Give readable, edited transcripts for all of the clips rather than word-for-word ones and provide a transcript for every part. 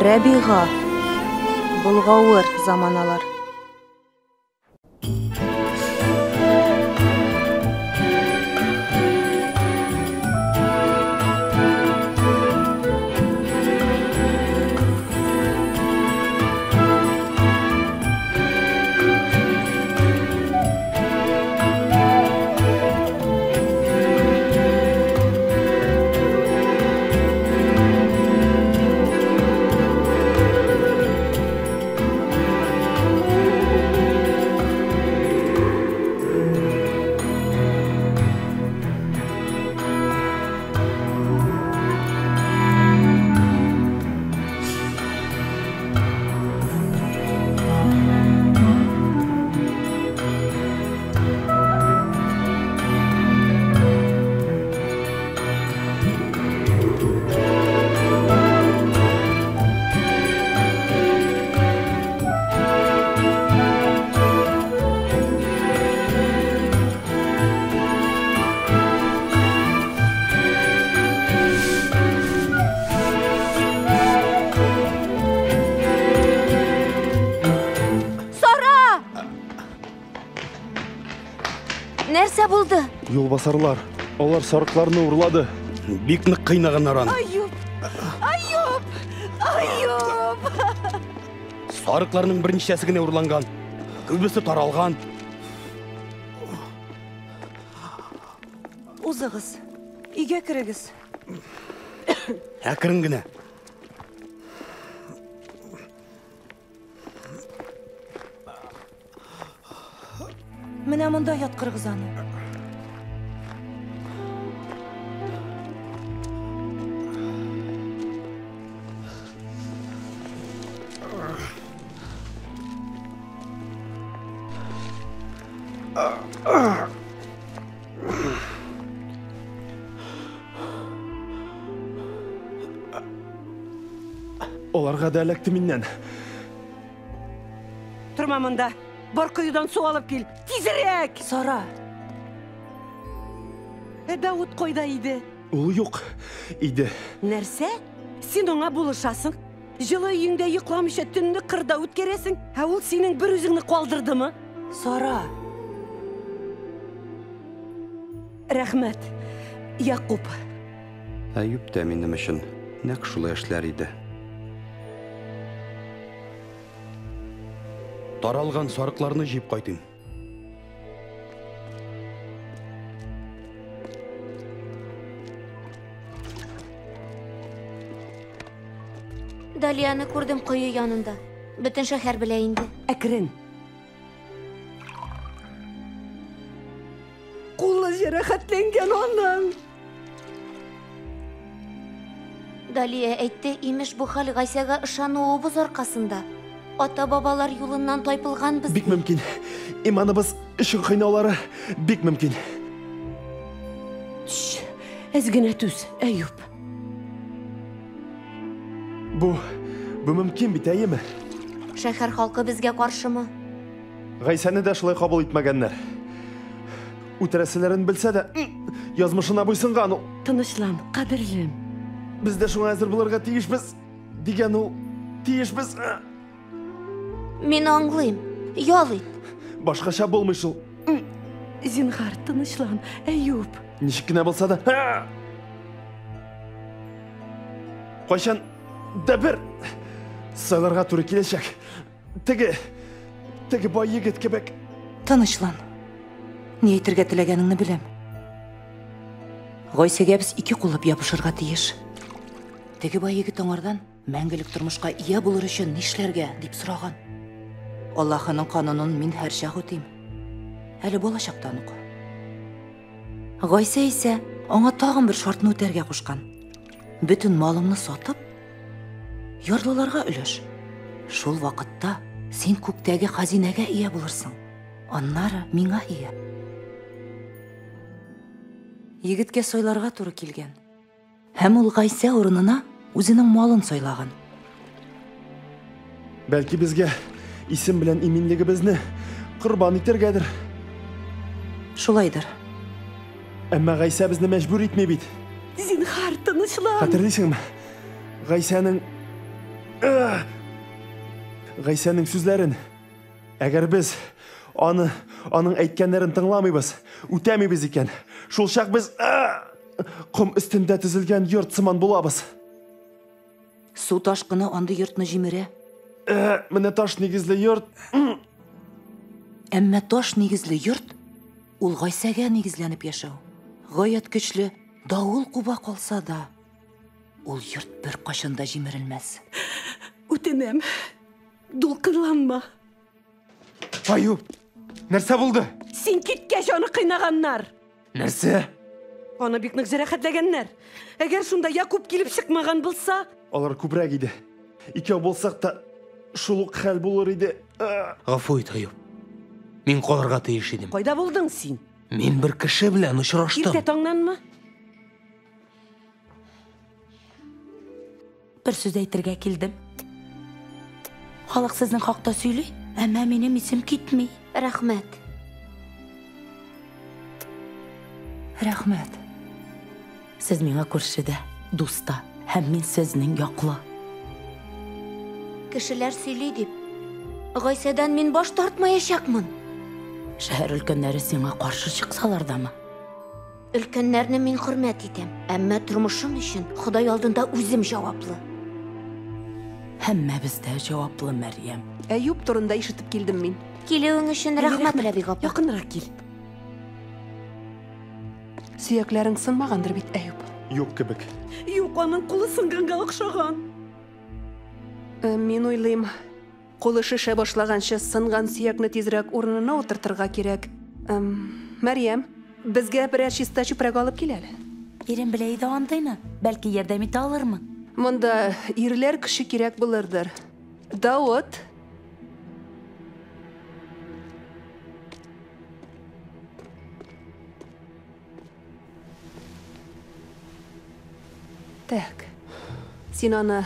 Рәбига. Болгавыр заманалар. Нәрсә булды? Юлбасарлар. Алар сарыкларны урлады. Бик нык кыйнаганнар аны. Аюп! Аюп! Аюп! Сарыкларның берничәсе генә урланган. Күбесе таралган. Узыгыз. Өйгә керегез. Әкрен генә. Менә монда яткырыгыз аны. Аларга да эләкте миннән. Торма монда. Бар коедан су алып кил. Тизрәк! Сара. Ә Дауд кайда иде? Ул юк иде. Нәрсә? Син аңа булышасың. Җылы өеңдә йокламыйча төнне кырда үткәрәсең. Ә ул синең бер үзеңне калдырдымы? Сара. Рәхмәт, Якуб. Әюп тә минем өчен нәкъ шулай эшләр иде. Таралган сарыкларны җыеп кайтыйм. Далияны күрдем кое янында. Бөтен шәһәр белә инде. Әкрен. Кулы җәрәхәтләнгән аның. Далия әйтте, имеш бу хәл Гайсәгә ышануыбыз аркасында. Ата-бабалар юлыннан тайпылганбыз. Бик мөмкин. Иманыбыз өчен кыйнаулары бик мөмкин. Тш, әз генә түз, Әюп. Бу мөмкин бит, әйеме? Шәһәр халкы безгә каршымы? Гайсәне дә шулай кабул итмәгәннәр. Үтерәселәрен белсә дә, язмышына буйсынган ул. Тынычлан, кадерлем. Без дә шуңа әзер булырга тиешбез, дигән ул. Тиешбез. Мин аңлыйм. Ял ит. Башкача булмый шул. Зинһар, тынычлан, Әюп. Ничек кенә булса да. Кайчан да бер сайларга туры киләчәк. Теге бай егет кебек. Тынычлан. Ни әйтергә теләгәнеңне беләм. Гайсәгә без ике куллап ябышырга тиеш. Теге бай егет аңардан мәңгелек тормышка ия булыр өчен нишләргә дип сораган. Аллаһының канунын мин һәрчак үтим. Әле балачактан ук. Гайсә исә аңа тагын бер шартны үтәргә кушкан. Бөтен малыңны сатып, ярлыларга өләш. Шул вакытта син күктәге хазинәгә ия булырсың. Аннары миңа ия. Егеткә сайларга туры килгән. Һәм ул Гайсә урынына үзенең малын сайлаган. Бәлки безгә исем белән иминлегебезне корбан итәргәдер. Шулайдыр. Әмма Гайсә безне мәҗбүр итми бит. Зинһар, тынычлан. Хәтерлисеңме? Гайсәнең Гайсәнең сүзләрен. Әгәр без аны, аның әйткәннәрен тыңламыйбыз, үтәмибез икән, шул чак без ком өстендә төзелгән йорт сыман булабыз. Су ташкыны андый йортны җимерә. Менә таш нигезле йорт. Әмма таш нигезле йорт ул Гайсәгә нигезләнеп яшәү. Гаять көчле давыл куба калса да, ул йорт беркайчан да җимерелмәс. Үтенәм, дулкынланма. Аю, нәрсә булды? Син киткәч аны кыйнаганнар. Нәрсә? Аны бик нык җәрәхәтләгәннәр. Әгәр шунда Якуб килеп чыкмаган булса, Алар күбрәк иде. Икәү булсак та, шул ук хәл булыр иде. Гафу ит, Аюб. Мин калырга тиеш идем. Кайда булдың син? Мин бер кеше белән очраштым. Иртә таңнанмы? Бер сүз әйтергә килдем. Халык сезнең хакта сөйли, әмма минем исем китми. Рәхмәт. Рәхмәт. Сез миңа күрше дә, дус та, һәм мин сезнең яклы. Кешеләр сөйли дип, Гайсәдән мин баш тартмаячакмын. Шәһәр өлкәннәре сиңа каршы чыксалар дамы? Өлкәннәрне мин хөрмәт итәм, әмма тормышым өчен Ходай алдында үзем җаваплы. Һәммәбез дә җаваплы, Мәрьям. Әюп турында ишетеп килдем мин. Килүең өчен рәхмәт, Рәбига апа. Якынрак кил. Сөякләрең сынмагандыр бит, Әюп. Юк кебек. Юк, аның кулы сынганга охшаган. Мин уйлыйм, кулы шешә башлаганчы сынган сөякне тизрәк урынына утыртырга кирәк. Мәрьям, безгә берәр чиста чүпрәк алып кил әле. Ирем белә иде андыйны. Бәлки ярдәм итә алырмын. Монда ирләр көче кирәк булырдыр. Давыт. Так. Син аны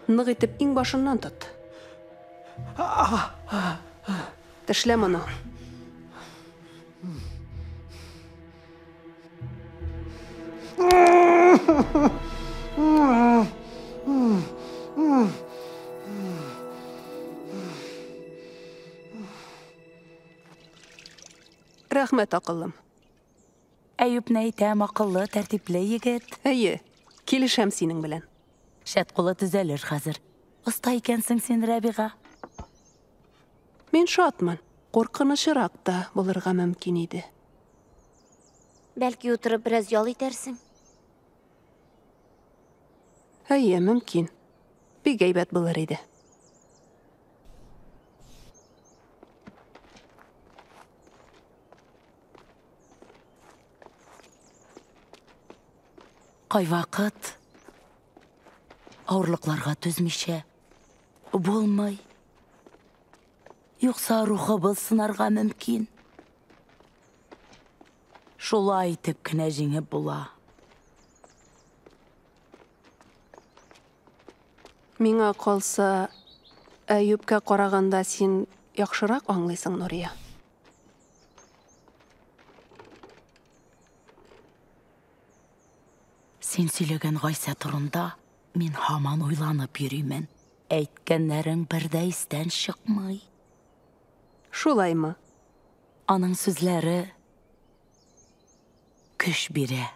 нык итеп иң башыннан тот. Тешлә моны. Рәхмәт, акыллым. Әюпне әйтәм, акыллы, тәртипле егет. Әйе, килешәм синең белән. Шәт кулы төзәлер хәзер. Оста икәнсең син, Рәбига. Мин шатмын. Куркынычрак та булырга мөмкин иде. Бәлки утырып бераз ял итәрсең. Әйе, мөмкин. Бик әйбәт булыр иде. Кайвакыт авырлыкларга түзмичә булмый. Юкса рухыбыз сынарга мөмкин. Шулай итеп кенә җиңеп була. Миңа калса, Әюпкә караганда син яхшырак аңлыйсың, Нурия. Син сөйләгән Гайсә турында мин һаман уйланып йөримен. Әйткәннәрең бер дә истән чыкмый. Шулаймы? Аның сүзләре көч бирә.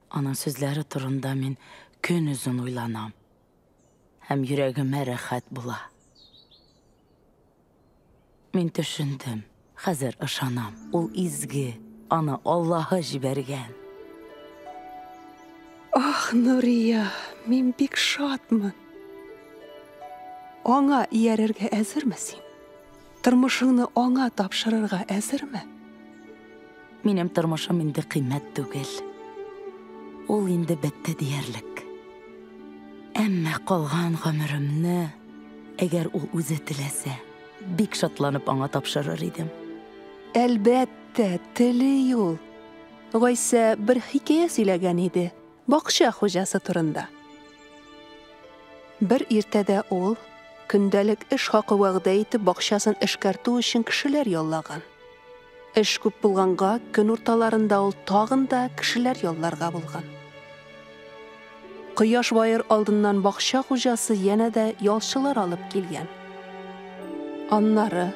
Аның сүзләре турында мин көн озын уйланам. Һәм йөрәгемә рәхәт була. Мин төшендем, хәзер ышанам. Ул изге, аны Аллаһы җибәргән. Ах, Нурия, мин бик шатмын. Аңа иярергә әзерме син? Тормышыңны аңа тапшырырга әзерме? Минем тормышым инде кыйммәт түгел. Ул инде бетте диярлек. Әмма калган гомеремне, әгәр ул үзе теләсә, бик шатланып аңа тапшырыр идем. Әлбәттә, тели ул. Гайсә бер хикәя сөйләгән иде, бакча хуҗасы турында. Бер иртәдә ул көндәлек эш хакы вәгъдә итеп бакчасын эшкәртү өчен кешеләр яллаган. Эш күп булганга көн урталарында ул тагын да кешеләр ялларга булган. Кояш баер алдыннан бакча хуҗасы янә дә ялчылар алып килгән. Аннары,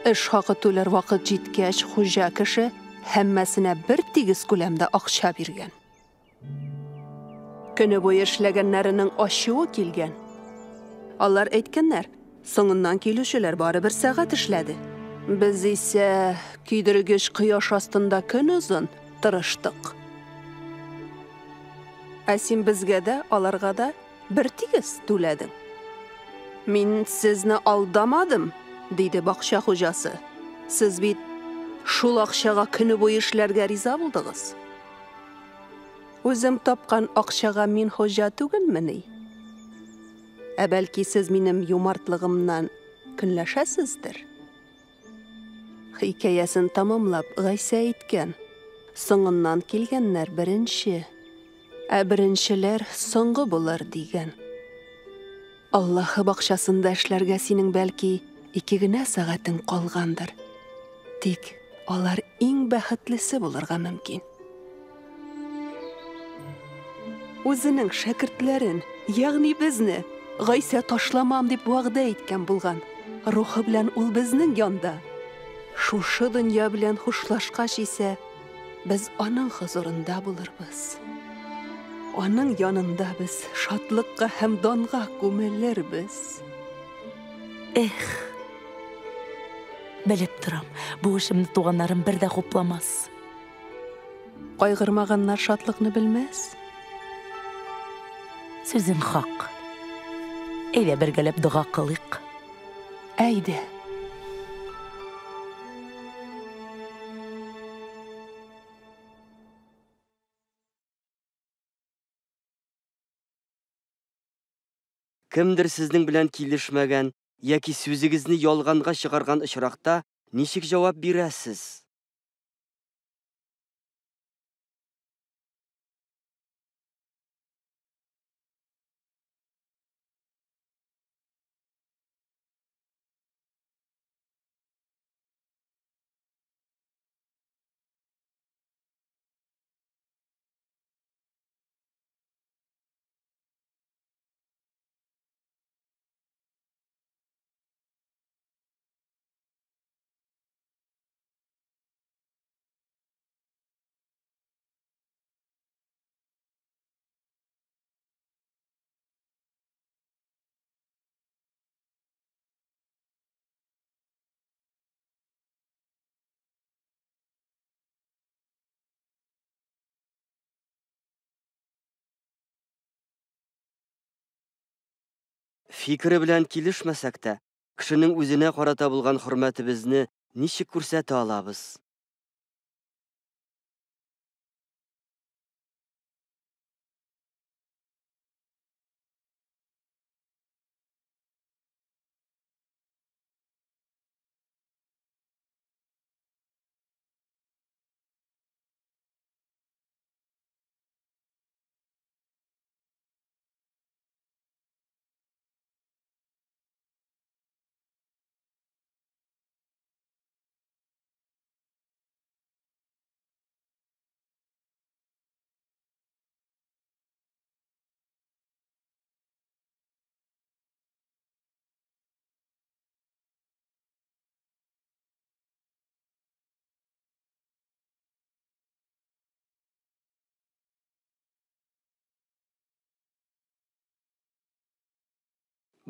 эш хакы түләр вакыт җиткәч, хуҗа кеше һәммәсенә бер тигез күләмдә акча биргән. Көне буе эшләгәннәренең ачуы килгән. Алар әйткәннәр, соңыннан килүчеләр бары бер сәгать эшләде. Без исә көйдергеч кояш астында көнозын тырыштык. Ә син безгә дә, аларга да бер тигез түләдең. Мин сезне алдамадым, диде бакча хуҗасы. Сез бит шул акчага көне буе эшләргә риза булдыгыз. Үзем тапкан акчага мин хуҗа түгелмени? Ә бәлки сез минем юмартлыгымнан көнләшәсездер? Хикәясен тамамлап Гайсә әйткән: Соңыннан килгәннәр беренче, ә беренчеләр соңгы булыр дигән. Аллаһы бакчасында эшләргә синең бәлки 2 генә сәгатең калгандыр. Тик алар иң бәхетлесе булырга мөмкин. Үзенең шәкертләрен, ягъни безне, Гайсә ташламам дип вәгъдә иткән булган. Рухы белән ул безнең янда. Шушы дөнья белән хушлашкач исә, без аның хозурында булырбыз. Аның янында без шатлыкка һәм данга күмелербез. Эх, белеп торам, бу эшемне туганнарым бер дә хупламас. Кайгырмаганнар шатлыкны белмәс. Сүзең хак. Әйдә бергәләп дога кылыйк. Әйдә. Кемдер сезнең белән килешмәгән яки сүзегезне ялганга чыгарган очракта ничек җавап бирәсез? Фикере белән килешмәсәк тә, кешенең үзенә карата булган хөрмәтебезне ничек күрсәтә алабыз?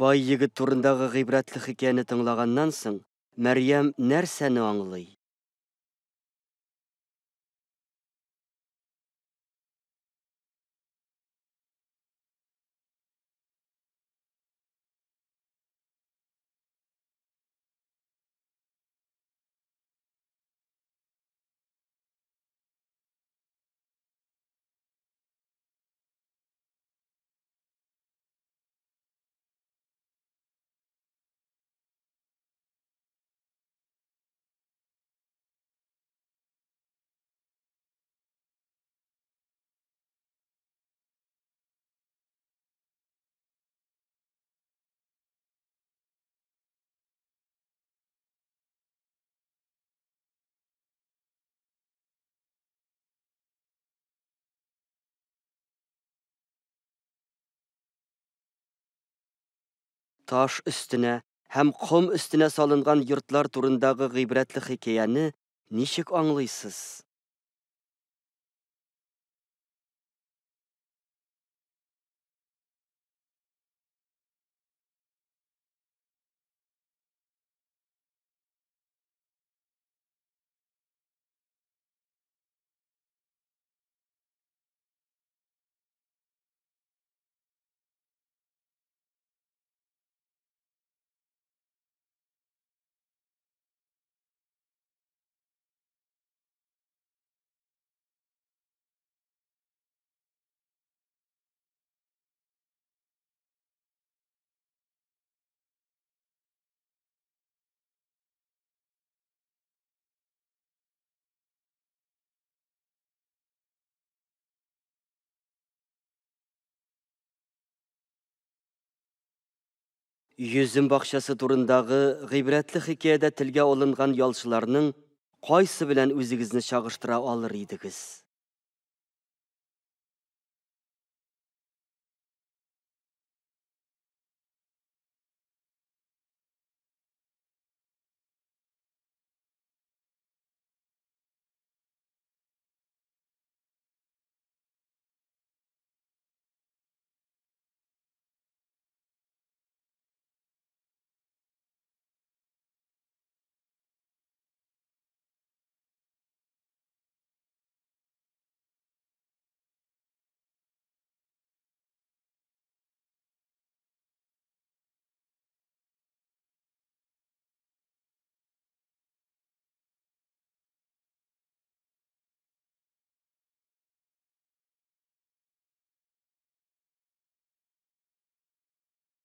Бай егет турындагы гыйбрәтле хикәяне тыңлаганнан соң, Мәрьям нәрсәне аңлый? Таш өстенә һәм ком өстенә салынган йортлар турындагы гыйбрәтле хикәяне ничек аңлыйсыз? Йөзем бакчасы турындагы гыйбрәтле хикәядә телгә алынган ялчыларның кайсы белән үзегезне чагыштыра алыр идегез?